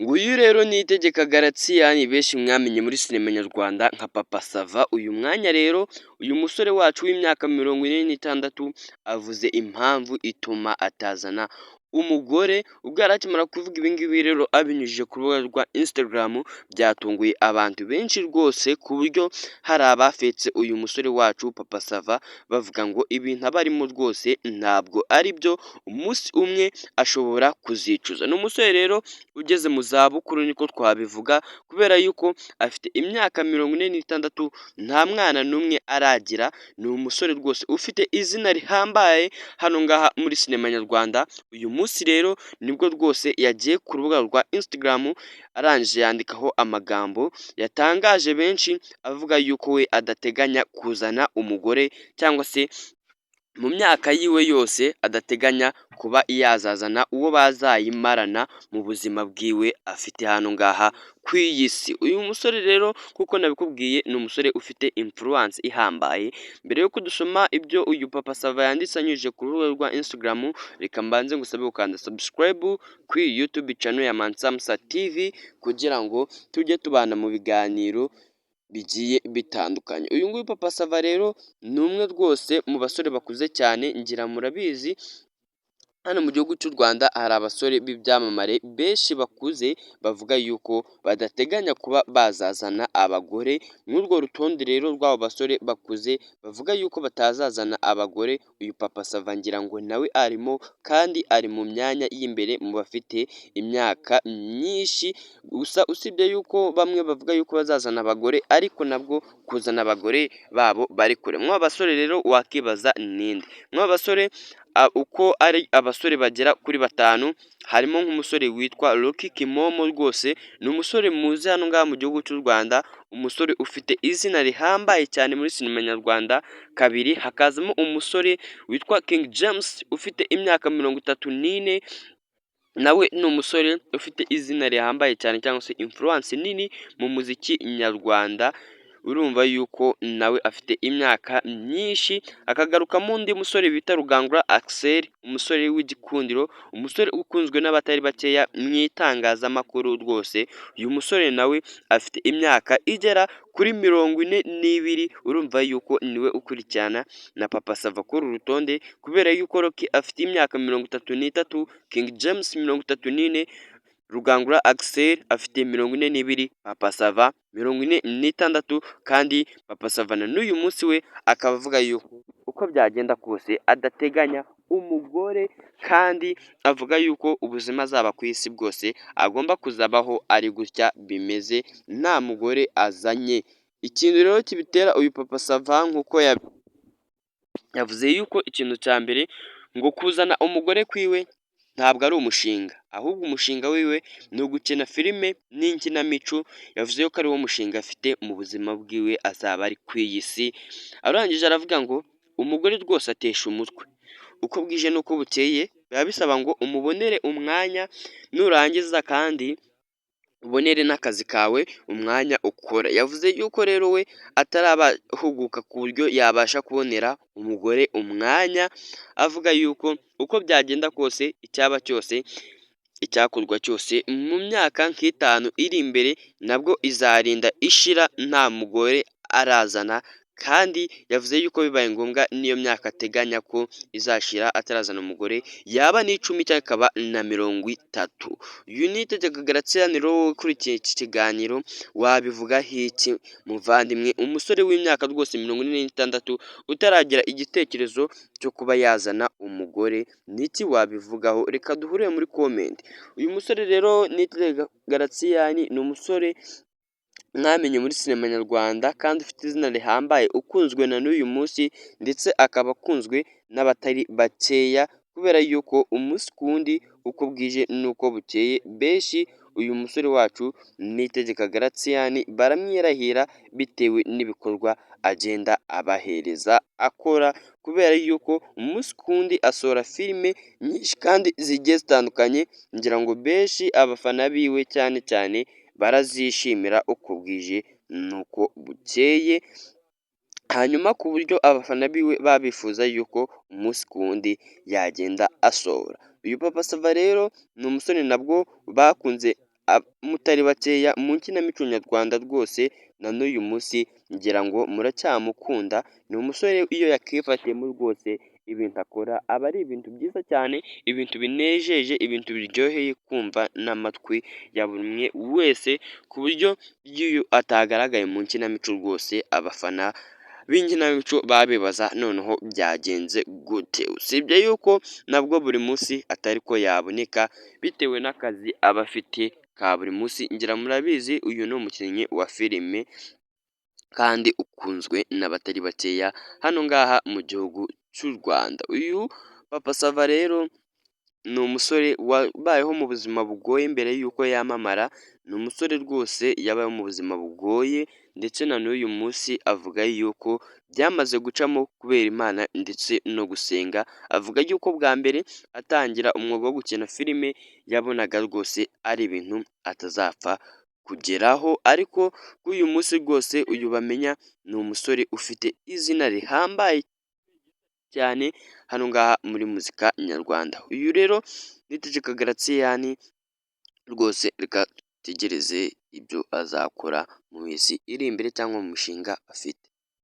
Nguyu rero Niyitegeka Gratien, benshi mwamenye muri sinema nyarwanda nka Papa Sava. Uyu mwanya rero, uyu musore wacu w'imyaka 46 avuze impamvu ituma atazana umugore. Ubwo yari akimara kuvuga ibi ngibi rero abinyujije ku rubuga rwa Instagram, byatunguye abantu benshi rwose, ku buryo hari abafetse uyu musore wacu Papa Sava, bavuga ngo ibintu aba arimo rwose ntabwo ari byo, umunsi umwe ashobora kuzicuza. Ni umusore rero ugeze mu zabukuru, niko twabivuga, kubera yuko afite imyaka 46, nta mwana n'umwe aragira. Ni umusore rwose ufite izina rihambaye hano ngaha muri sinema nyarwanda. Uyu munsi rero nibwo rwose yagiye ku rubuga rwa Instagram, arangije yandikaho amagambo yatangaje benshi, avuga yuko we adateganya kuzana umugore, cyangwa se mu myaka yiwe yose adateganya kuba yazazana uwo bazayimarana mu buzima bwiwe afite hano ngaha ku iyi si. Uyu musore rero, kuko nabikubwiye, ni umusore ufite influence ihambaye. Mbere yuko dusoma ibyo uyu Papa Sava yanditse anyujije ku rubuga rwa Instagram, reka mbanze ngusabe gukanda subscribe kuri iyi YouTube channel ya Mansamsa TV, kugira ngo tujye tubana mu biganiro bigiye bitandukanye. Uyu nguyu Papa Sava rero ni umwe rwose mu basore bakuze cyane. Ngira murabizi, hano mu gihugu cy'u Rwanda hari abasore b'ibyamamare benshi bakuze bavuga yuko badateganya kuba bazazana abagore. Muri urwo rutonde rero rw'abo basore bakuze bavuga yuko batazazana abagore, uyu Papa Sava ngira ngo nawe arimo, kandi ari mu myanya y'imbere mu bafite imyaka myinshi. Gusa usibye yuko bamwe bavuga yuko bazazana abagore, ariko nabwo kuzana abagore babo bari kure. Muri abo basore rero wakibaza ninde? Muri abo basore uko ari abasore bagera kuri batanu, harimo nk'umusore witwa Rocky Kimomo. Rwose ni umusore muzi hano ngaha mu gihugu cy'u Rwanda, umusore ufite izina rihambaye cyane muri sinema nyarwanda. Kabiri hakazamo umusore witwa King James ufite imyaka 34, nawe ni umusore ufite izina rihambaye cyane cyangwa se influence nini mu muziki nyarwanda, urumva yuko nawe afite imyaka myinshi. Hakagarukamo undi musore bita Rugangura Axel, umusore w'igikundiro, umusore ukunzwe n'abatari bakeya mu itangazamakuru rwose. Uyu musore nawe afite imyaka igera kuri 42, urumva yuko niwe ukurikirana na Papa Sava kuri uru rutonde, kubera yuko Rocky afite imyaka 33, King James 34, Rugangura Axel afite 42, Papa Sava 46. Kandi Papa Sava na n'uyu munsi we akaba avuga yuko uko byagenda kose adateganya umugore, kandi avuga yuko ubuzima azaba ku isi bwose agomba kuzabaho ari gutya bimeze, nta mugore azanye. Ikintu rero kibitera uyu Papa Sava, nk'uko yavuze yuko ikintu cya mbere ngo kuzana umugore kwiwe ntabwo ari umushinga, ahubwo umushinga wiwe ni ugukina filime n'inkinamico. Yavuze yuko ari wo mushinga afite mu buzima bwiwe azaba ari ku iyi si. Arangije aravuga ngo umugore rwose atesha umutwe, uko bwije n'uko bukeye biba bisaba ngo umubonere umwanya, nurangiza kandi ubonere n'akazi kawe umwanya ukora. Yavuze yuko rero we atarabahuguka ku buryo yabasha kubonera umugore umwanya, avuga yuko uko byagenda kose, icyaba cyose, icyakorwa cyose, mu myaka nk'itanu iri imbere nabwo izarinda ishira nta mugore arazana. Kandi yavuze yuko bibaye ngombwa n'iyo myaka ateganya ko izashira atarazana umugore yaba n'icumi cyangwa ikaba na 30. Uyu ni Niyitegeka Gratien rero. Wowe ukurikiye iki kiganiro, wabivugaho iki muvandimwe? Umusore w'imyaka rwose 46 utaragira igitekerezo cyo kuba yazana umugore, niki wabivugaho? Reka duhure muri comment. Uyu musore rero Niyitegeka Gratien ni umusore mwamenye muri sinema nyarwanda kandi ufite izina rihambaye, ukunzwe na n'uyu munsi, ndetse akaba akunzwe n'abatari bakeya, kubera yuko umunsi ku wundi, uko bwije n'uko bukeye, benshi uyu musore wacu Niyitegeka Gratien baramwirahira bitewe n'ibikorwa agenda abahereza akora, kubera yuko umunsi ku wundi asohora filime nyinshi kandi zigiye zitandukanye. Ngira ngo benshi abafana biwe cyane cyane barazishimira uko bwije n'uko bukeye, hanyuma ku buryo abafana biwe baba bifuza yuko umunsi ku wundi yagenda asohora. Uyu Papa Sava rero ni umusore nabwo bakunze. mutari bakeya mu nkinamico nyarwanda rwose, na n'uyu munsi ngira ngo muracyamukunda. Ni umusore iyo yakifatiyemo rwose, ibintu akora aba ari ibintu byiza cyane, ibintu binejeje, ibintu biryoheye kumva n'amatwi ya buri umwe wese, ku buryo iyo atagaragaye mu nkinamico rwose abafana b'inkinamico baba bibaza noneho byagenze gute? Usibye yuko nabwo buri munsi atari ko yaboneka bitewe n'akazi aba afite ka buri munsi. Ngira murabizi, uyu ni umukinnyi wa filime kandi ukunzwe n'abatari bakeya hano ngaha mu gihugu cy'u Rwanda. Uyu Papa Sava rero ni umusore wabayeho mu buzima bugoye mbere y'uko yamamara, ni umusore rwose yabayeho mu buzima bugoye, ndetse na n'uyu munsi avuga yuko byamaze gucamo kubera Imana ndetse no gusenga. Avuga yuko bwa mbere atangira umwuga wo gukina filime yabonaga rwose ari ibintu atazapfa kugeraho, ariko kuri uyu munsi rwose uyu bamenya ni umusore ufite izina rihambaye cyane hano ngaha muri muzika nyarwanda. Uyu rero Niyitegeka Gratien, rwose reka dutegereze ibyo azakora mu minsi iri imbere cyangwa mu mishinga afite.